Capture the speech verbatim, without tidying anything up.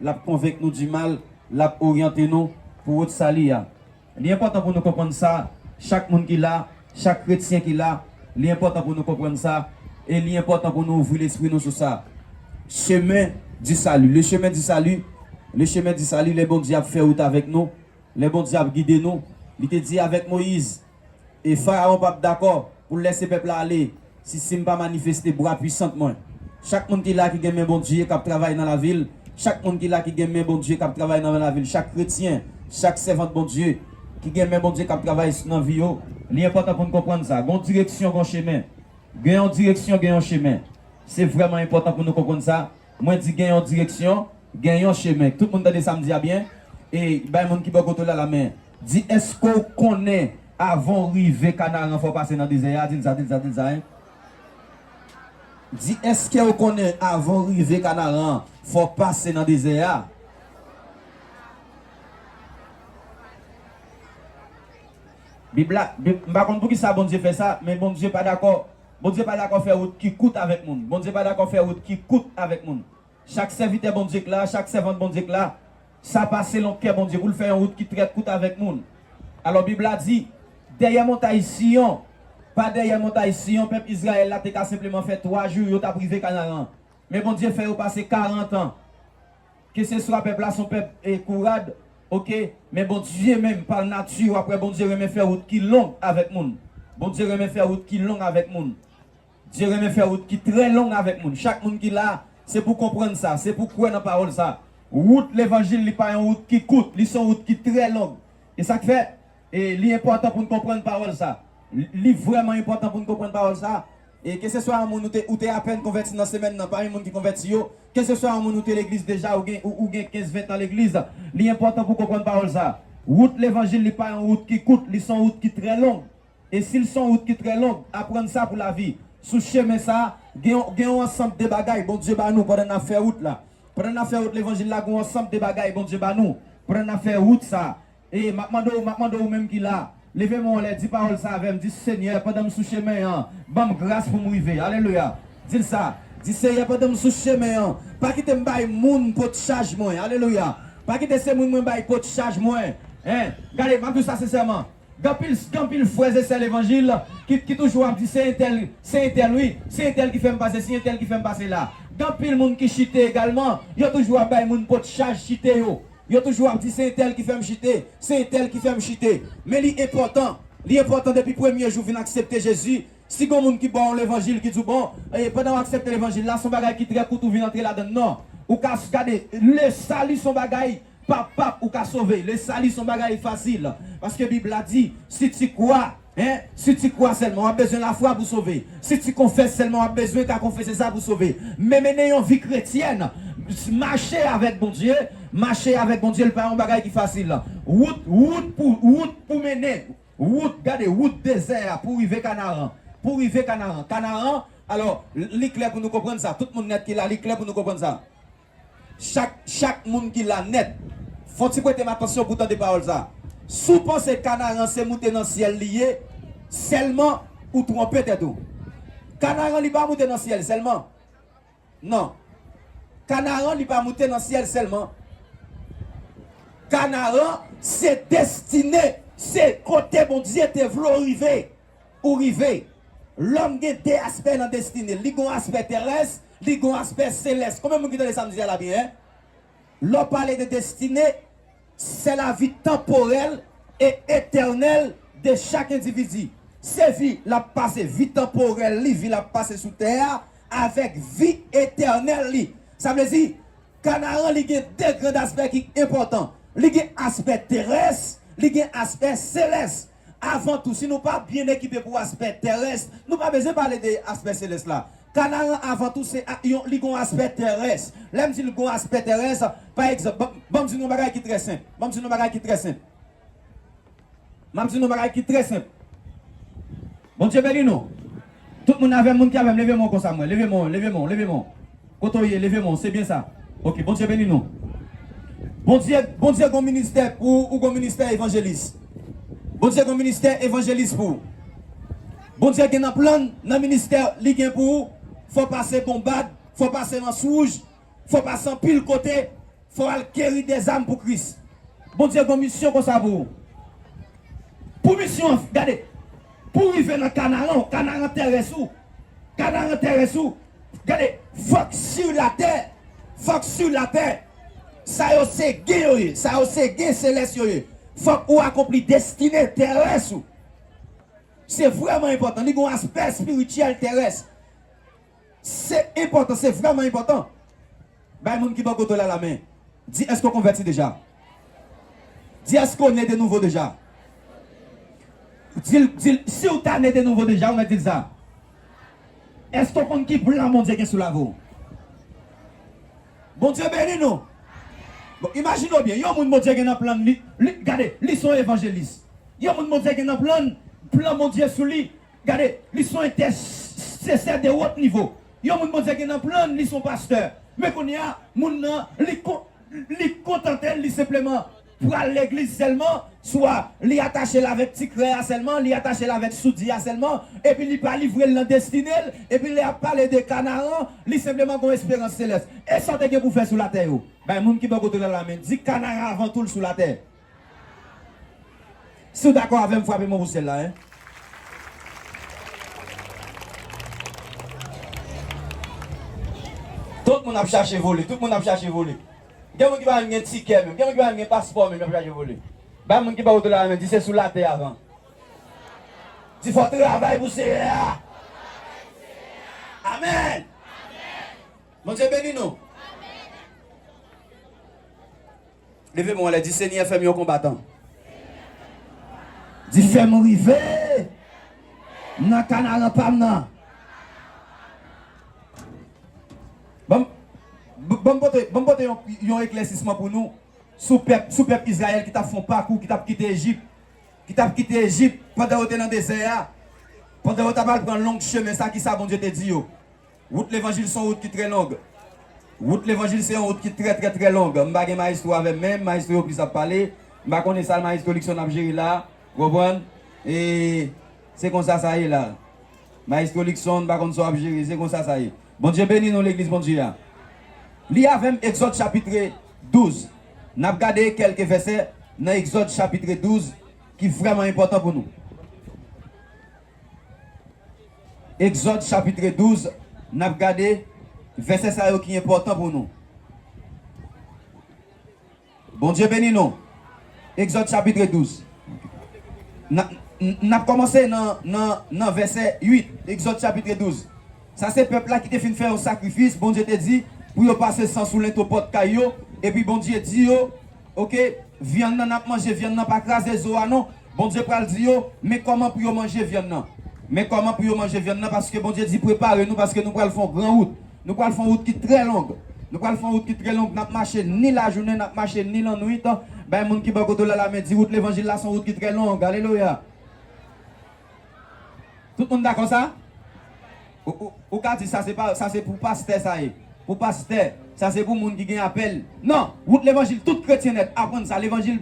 l ap konvenk nou di mal, l ap oryante nou pou wout sali a. Li enpòtan pou nou konprann sa, chak moun ki la, chak kretyen ki la, li enpòtan pou nou konprann sa, e li enpòtan pou nou ouvri lespri nou sou sa. Chemen di sali. Le chemen di sali, le chemen di sali, lè Bondye ap fè wout avèk nou, lè Bondye ap gide nou, li te di avèk Moyiz, e Farawon p ap dakò pou l lèse pèp la ale si, si m pa manifeste bra pwisan mwen. Chak moun ki la ki gen men Bondye k ap travay nan lavi l, chak moun ki la ki gen men Bondye k ap travay nan lavi l, chak kretyen, chak sèvant Bondye ki gen men Bondye k ap travay nan vi yo, li enpòtan pou n konprann sa. Gon direksyon, gon chemen. Gen yon direksyon, gen yon chemen. Se vrèman enpòtan pou nou konprann sa. Mwen di gen yon direksyon, gen yon chemen. Tout moun tande sa m di a byen? E bay moun ki bò kote w la lamen. Di, èske w konnen avan w rive Kanaran fò w pase nan dezè a? Di l sa, di l sa, di l sa, en. Di, èske w konnen avan w rive Kanaran fò w pase nan dezè a? Bib la, Bib, m pa konn poukisa Bondye fè sa, men Bondye pa dakò. Bondye pa dakò fè wout ki kout avèk moun. Bondye pa dakò fè wout ki kout avèk moun. Chak sèvitè Bondye k la, chak sèvant Bondye k la, sa pa selon kè Bondye pou l fè yon wout ki trè kout avèk moun. Alò, Bib la di, dèyè montay Siyon, pa dèyè montay Siyon, pèp Izrayèl la te ka senpleman fè twa jou, yo t ap rive Kanaran. Men Bondye fè yo pase karant an. Keseswa pèp la se yon pèp, e, kourad, oke, men Bondye menm, pa nati, w ap wè Bondye renmen fè wout ki long avèk moun. Bondye renmen fè wout ki long avèk moun. Dye renmen fè wout ki trè long avèk moun. Chak moun ki la, se pou konprann sa, se pou kwè nan pawòl sa. Wout levanjil, li pa yon wout ki kout, li se yon wout ki trè long. E sa k fè, e, li enpòtan pou n konprann pawòl sa. Li, li vrèman enpòtan pou n konprann pawòl sa. E keseswa yon moun ou te, ou te apèn konvèti nan semèn nan, pami moun ki konvèti yo, keseswa yon moun ou te legliz deja, ou gen, ou, ou gen kenz, ven tan legliz, li enpòtan pou w konprann pawòl sa. Wout levanjil, li pa yon wout ki kout, li se yon wout ki trè long. E si l se yon wout ki trè long, aprann sa pou lavi. Sou chemen sa, gen, gen yon ansanm de bagay Bondye ba nou pandan n ap fè wout la. Pandan n ap fè wout levanjil la, gen yon ansanm de bagay Bondye ba nou pandan n ap fè wout sa. E m ap mande w, m ap mande w menm ki la, leve men w anlè, di pawòl sa avè m, di, Senyè, pandan m sou chemen an, ban m gras pou m rive. Alelouya. Di l sa. Di, Senyè, pandan m sou chemen an, pa kite m bay moun pot chaj mwen. Alelouya. Pa kite se moun mwen bay pot chaj mwen. Hein? Gade, m ap di w sa sensèman. Gen anpil, gen anpil frè e sè levanjil ki, ki toujou ap di, se entèl, se entèl wi, se entèl ki fè m pase, se entèl ki fè m pase la. Gen anpil moun ki chite egalman, yo toujou ap bay moun pot chaj chite yo. Yo toujou ap di, se entèl ki fè m chite, se entèl ki fè m chite. Men li enpòtan, li enpòtan depi premye jou w vin aksepte Jezi. Si gon moun ki ba w yon levanjil ki di w, bon, e, pandan w aksepte levanjil la, se yon bagay ki trè kout ou vin antre ladan l, non. Ou ka gade, le sali se yon bagay pap, pap, ou ka sove. Le sali se yon bagay fasil. Paske Bib la di, si tu crois, hein, si tu crois sèlman, w ap bezwen lafwa pou sove. Si tu confesses sèlman, w ap bezwen ka konfese sa pou sove. Men mennen yon vi kretyèn, mache avèk Bondye, mache avèk Bondye, li pa yon bagay ki fasil. Wout, wout pou, wout pou mennen, wout, gade, wout dezè a pou rive Kanaran. Pou rive Kanaran. Kanaran, alò, li klè pou nou konprann sa. Tout moun nèt ki la, li klè pou nou konprann sa. Chak, chak moun ki la nèt, fò ti prete m atansyon pou tande pawòl sa. Si w panse Kanaran se moute nan syèl li ye, sèlman ou twonpe tèt ou. Kanaran li pa moute nan syèl sèlman. Non. Kanaran li pa moute nan syèl sèlman. Kanaran se destine, se kote Bondye te vle w rive. Ou rive. Lòm gen de aspè nan destine l. Li gon aspè terès, li gon aspè selès. Konbyen moun ki tande sa m di a la byen, en? Lè w pale de destine, c'est la vie temporelle et éternelle de chaque individu. Se vi l ap pase, vi tanporèl li, vi l ap pase sou tè a, avèk vi etènèl li. Sa vle di, Kanaran, li gen de grand aspè ki enpòtan. Li gen aspè terès, li gen aspè selès. Avan tou, si nou pa byen ekipe pou aspè terès, nou pa bezwen pale de aspè selès la. Kanaran, avan tou, se a, yon, li gon aspè terès. Lè m di l gon aspè terès, pa egzanp, ban, ban m di nou yon bagay ki trè senp. Ban m di nou yon bagay ki trè senp. M ap di nou yon bagay ki trè senp. Bondye beni nou. Tout moun avè m, moun ki avè m, leve men w konsa mwen. Leve men w, leve men w, leve men w. Kote w ye, leve men w, se byen sa. Ok, Bondye beni nou. Bondye, Bondye gon ministè pou ou, ou gon ministè evanjelis. Bondye gon ministè evanjelis pou ou. Bondye gen nan plan, nan ministè li gen pou ou, fò pase Bonbad, fò pase Anse Rouge, fò pase anpil kote, Fò w al keri dèzam pou Kris. Bondye gen misyon konsa pou ou. Pou misyon an, gade, pou w rive nan Kanaran, Kanaran terès ou, Kanaran terès ou, gade, fòk si latè, fòk si latè, sa yo se gen yo ye, sa yo se gen selès yo ye. Fòk ou akonpli destine terès ou. Se vrèman enpòtan. Li gen yon aspè espirityèl terès. Se enpòtan, se vrèman enpòtan. Bay moun ki bò kote w la lamen. Di, èske w konvèti deja? Di, èske w ne de nouvo deja? Di l, di l, si w ta ne de nouvo deja, ou mèt di l sa. Èske w konn ki plan Bondye gen sou lavi w? Bondye beni nou. Bon, imajine w byen, yon moun Bondye gen nan plan li, li, gade, li se yon evanjelis. Yon moun Bondye gen nan plan, plan Bondye sou li, gade, li se yon entèsesè de wot nivo. Yon moun Bondye gen nan plan, li se yon pastè. Men kounye a, moun nan, li kon-, li kontante l, li senpleman pral legliz sèlman, swa li atache l avèk ti krè a sèlman, li atache l avèk soudi a sèlman, epi li pa livre l nan destine l, epi lè y ap pale de Kanaran, li senpleman gen yon esperans selès. E sa w te gen pou fè sou latè yo? Bay moun ki bò kote w la lamen, di Kanaran avan tou l sou latè. Si w dakò avè m, frape men w pou syèl la, en. Tout moun ap chache vole, tout moun ap chache vole. Gen moun ki pa menm gen tikè menm, gen moun ki pa menm gen paspò menm, y ap chache vole. Bay moun ki bò kote w la lamen, di se sou latè avan. Di fò travay pou Seyè a. Amèn. Bondye beni nou. Leve men w anlè, di, Senyè, fè m yon konbatan. Di, fè m rive nan Kanaran pa m nan. Ban m, ban m pote, ban m pote yon, yon eklèsisman pou nou sou pèp, sou pèp Izrayèl ki t ap fè yon pakou, ki t ap kite Ejip, ki t ap kite Ejip pandan yo te nan dezè a, pandan yo t ap al pran long chemen sa, ki sa Bondye te di yo. Wout levanjil se yon wout ki trè long. Wout levanjil se yon wout ki trè, trè, trè long. M pa gen mayestwo avè m menm, mayestwo yo plis ap pale. M pa konnen sa mayestwo Luckson ap jere la, w konprann? E se konsa sa ye la. Mayestwo Luckson, m pa konn sa w ap jere, se konsa sa ye. Bondye beni nou, legliz Bondye a. Li avè m Egzòd chapit douz. N ap gade kèlke vèsè nan Egzòd chapit douz ki vrèman enpòtan pou nou. Egzòd chapit douz, n ap gade vèsè sa yo ki enpòtan pou nou. Bondye beni nou. Egzòd chapit douz. N a, n, n ap kòmanse nan, nan, nan vèsè uit, Egzòd chapit douz. Sa se pèp la ki te fin fè yon sakrifis, Bondye te di pou yo pase san sou lento pòt kay yo, epi Bondye di yo, oke, vyann nan, n ap manje vyann nan, pa kraze zo a non. Bondye pral di yo, men kòman pou yo manje vyann nan. Men kòman pou yo manje vyann nan, paske Bondye di, prepare nou, paske nou pral fè yon gran wout. Nou pral fè yon wout ki trè long. Nou pral fè yon wout ki trè long. N ap mache ni lajounen, n ap mache ni lannwit. Bay moun ki bò kote w la lamen, di, wout levanjil la se yon wout ki trè long. Alelouya. Tout moun dakò sa? Ou, ou, ou ka di sa se pa, sa se pou pastè sa ye. Pou pastè, sa se pou moun ki gen apèl. Non, wout levanjil, tout kretyen nèt, aprann sa. Levanjil,